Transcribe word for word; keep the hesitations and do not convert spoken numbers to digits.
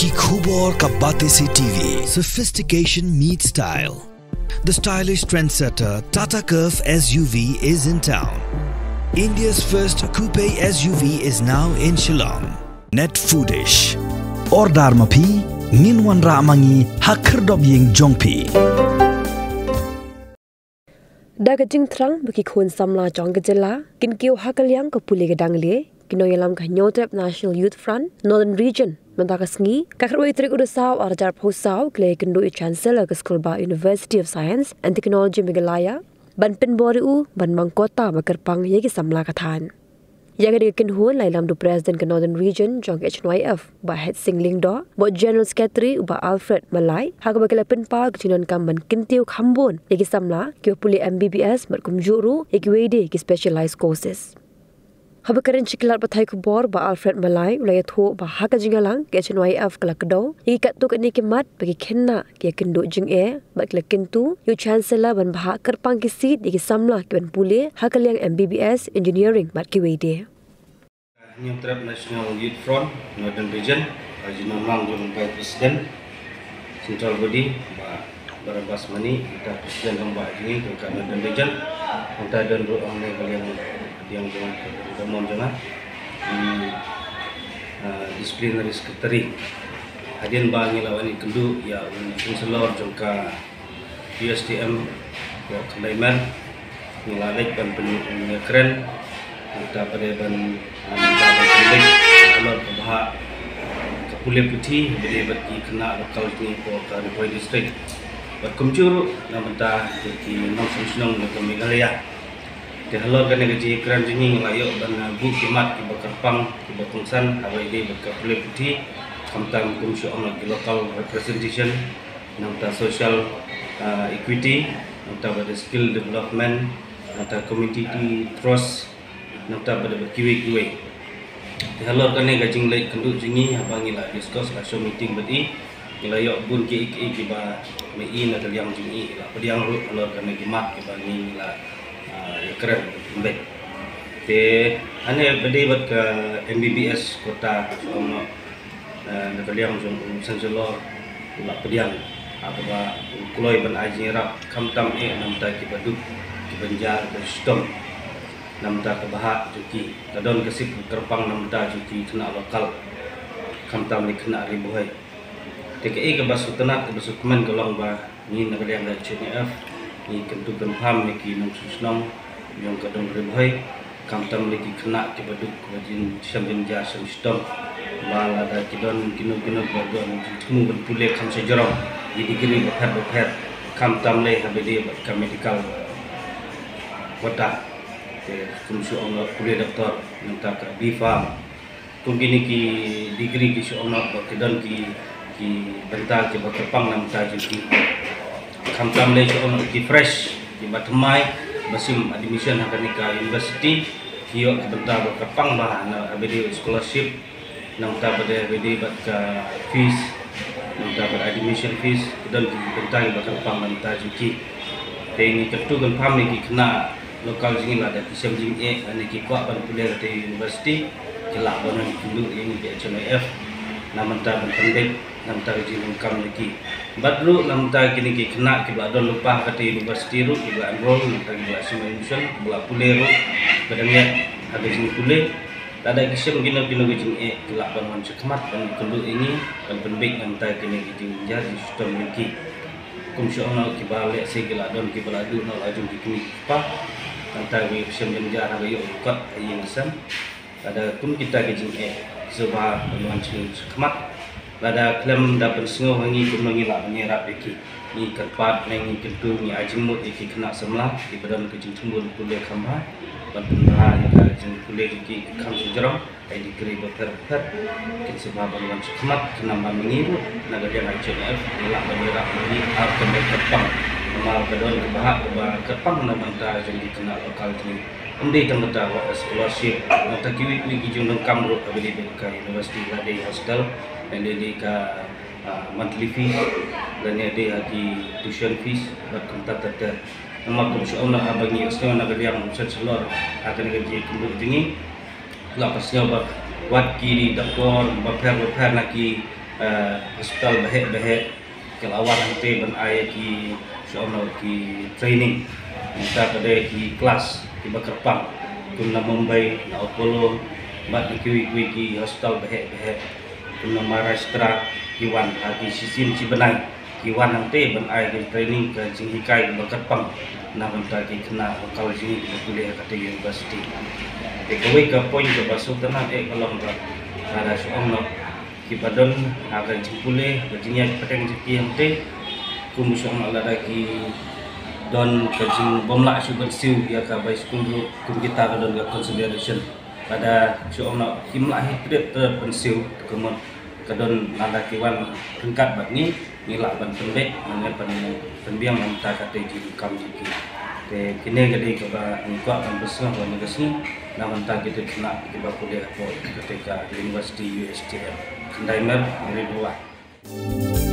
Ki khubor ka Batesi T V. Sophistication meets style. The stylish trendsetter Tata Curvv S U V is in town. India's first coupe S U V is now in Shillong. Net Foodish. Order ma phi, ngin wanrah ma ngi ha khyrdop ïing jong phi. Da ka jingthrang ba ki khun samla jong ka jylla kin kiew ha ka liang ka pule ka dangle, ki nongïalam ka Hynñiewtrep National Youth Front Northern Region mynta ka sngi ka khatwei tarik u Risaw arhajar arphew saw ki la ïakynduh ïa u Chancellor ka Skulbah University of Science and Technology Meghalaya ban pynbor ïa u ban mang quota ba kyrpang ïa ki samla ka thaiñ. Ïa kane ka kynhun la ïalam da u President ka Northern Region jong ka H N Y F, Bah Hetsing Lyngdoh, bad General Secretary u Bah Alfred Malai, ha kaba ki la pynpaw ka jingdonkam ban kyntiew kham bun ïa ki samla kiba pule M B B S bad kumjuh ruh ïa kiwei de ki specialized courses. Haba kren sha ki lad pathai khubor, Bah Alfred Malai u la ïathuh ba ha ka jingïalang ka H N Y F ka la kdew ïa ki katto katne ki mat ba ki khynnah ki ïakynduh jingeh bad ki la kyntu ïa u Chancellor ban bhah kyrpang ki seat ïa ki samla kiban pule ha ka liang M B B S, engineering bad kiwei de. Hynñiewtrep National Youth Front Northern Region, ka jingnohmang jong u Vice President Central Body, Bah Barabas Mani, kita President rangbah jong ngi ka Northern Region, kita don ruh hangne ka liang, ka liang jong ka, ka mon jong nga, hmm, ah, Disciplinary Secretary. Hadien ba ngi la wan ïakynduh ïa u Chancellor jong ka U S T M, Bah Khyndai Mer, ngi la leit ban pynïakren, nangta pat de ban, nangta ban pynleit halor ka bhah ka pule puthi ba dei bad ki khynnah local jong ngi hapoh ka Ri Bhoi District. Bad kumjuh ruh na bynta ki nongshong shnong na ka Meghalaya. Te halor kane ka jingïakren jong ngi ngi la ïoh ban, ah, buh ki mat kiba kyrpang kiba kongsan haba ïadei bad ka pule puthi, khamtam kum shu ong ki local representation, nangta social, ah, equity, nangta bad skill development, nangta community trust, nangta bad kiwei kiwei. Te halor kane ka jingleit kynduh jong ngi haba ngi la discuss, la shong meeting bad i, ngi la ïoh bun kiei kiei kiba ma i na ka liang jong i i la pdiang ruh halor kane ki mat kiba ngi la, ah, ïakren beit. Te hangne ba dei bad ka M B B S quota, shu ong noh, eh, na ka liang jong u Chancellor u la pdiang, ha kaba u kloi ban ai jingïarap khamtam eh na bynta kiba duk kiba jynjar kiba shitom, na bynta ka bhah jong ki. Ka don ka seat kyrpang na bynta jong ki khynnah local, khamtam lei khynnah Ri Bhoi. Te kaei kaba sngewtynnat kaba sngewkmen ka long ba ngi na ka liang ka H N Y F ngi kyntu kynpham ïa ki nongshong shnong jong ka dong Ri Bhoi, khamtam lei ki khynnah kiba duk kiba jin, shem jynjar shem shitom, ba lada ki don kino kino ba don jingthmu ban pule kham shajrong ïa ki degree bapher bapher, khamtam lei haba ïadei bad ka medical quota, te kum shu ong noh pule doctor, nangta ka B Pharm. Kum kine ki degree ki shu ong noh ba ki don ki, ki bynta kiba kyrpang na bynta jong ki. Khamtam lei shu ong noh ki fresh kiba thymmai ba shim admission ha kane ka university, ki ïoh ki bynta ba kyrpang bha na haba ïadei scholarship, nangta bad haba ïadei bad ka fees, nangta bad admission fees, ki don ki bynta kiba kyrpang na bynta jong ki. Te ngi kyntu kynpham ïa ki khynnah local jong ngi lada ki shem jingeh lane ki kwah ban pule ha kata ka university, ki lah ban wan kynduh ïa ngi ka H N Y F na bynta ban pynbeit na bynta ka jingdonkam jong ki. Bad ruh na bynta kine ki khynnah kiba la don lypa ha kata ka university ruh, kiba la enroll, na bynta kiba la shim admission, kiba la pule ruh, ba dang ïaid ha ka jingpule, lada ki shem kino kino ki jingeh ki lah ban wan shakhmat ban kynduh ïa ngi ban pynbeit na bynta kine ki jingjynjar jingshitom jong ki. Kum shu ong noh kiba lehse ki la don kiba la duh noh la jong ki kmie ki kpa, na bynta kiba shem jynjar haba ïoh kot ha ïing ha sem. Lada kum kita ki jingeh ki sngewbha ban wan shakhmat. Lada khlem da pynsngew ha ngi kumno ngi lah ban ïarap ïa ki. Ngi kyrpad ne ngi kyntu, ngi ai jingmut ïa ki khynnah samla kiba don ka jingthmu ban pule kham bha, ban pynbha ïa ka jingpule jong ki kham shajrong, ai degree bapher bapher, kin sngewbha ban wan shakhmat. Khnang ba ma ngi ruh na ka liang H N Y F ngi lah ban ïarap ïa ki ar kynta kyrpang, namar ka don ka bhah kaba kyrpang na bynta jong ki khynnah local jong ngi. Ym dei tang kata, wat scholarship, nangta kiwei kiwei ki jingdonkam ruh haba ïadei bad ka university, la dei hostel, la dei ka, ah, monthly fee, lane dei ha ki tuition fees bad kumta ter ter. Namar kum shu ong noh, haba ngi ïohsngew na ka liang u Chancellor ha kane ka jingïakynduh jong ngi, la pynsngew ba wat ki doktor bapher bapher na ki, Hospital baheh baheh ki la wan hangte ban ai ki, shu ong noh, ki training, mynta pat ki class kiba kyrpang, kum na Mumbai, na Apollo, bad na kiwei kiwei ki hospital baheh baheh, kum na Maharashtra, ki wan ha ki shisien shi bnai, ki wan hangte ban ai ki training, ka jinghikai kaba kyrpang na bynta ki khynnah ba kal jingim kiba pule ha katei university. Te kawei ka point kaba sngewtynnat eh ka long ba lada shu ong noh kiba don ha ka jingpule, ka jingïaid pateng jong ki hangte, kum shu ong noh lada ki don ka jingbymlah shuh ban siew ïa ka bicycle route, kum kita ka don ka consideration. Lada shu ong noh kim lah hi trip te ban siew, te ka mut ka don, lada ki wan ryngkat bad ngi, ngi lah ban pynbeit, ngi lah ban pynbiang na bynta katei jingdonkam jong ki. Te kine ki dei kaba ngi kwah ban pynsngew ha kane ka sngi na bynta kita ki khynnah kiba pule hapoh katei ka University U S T M. Khyndai Mer, Ri Dua.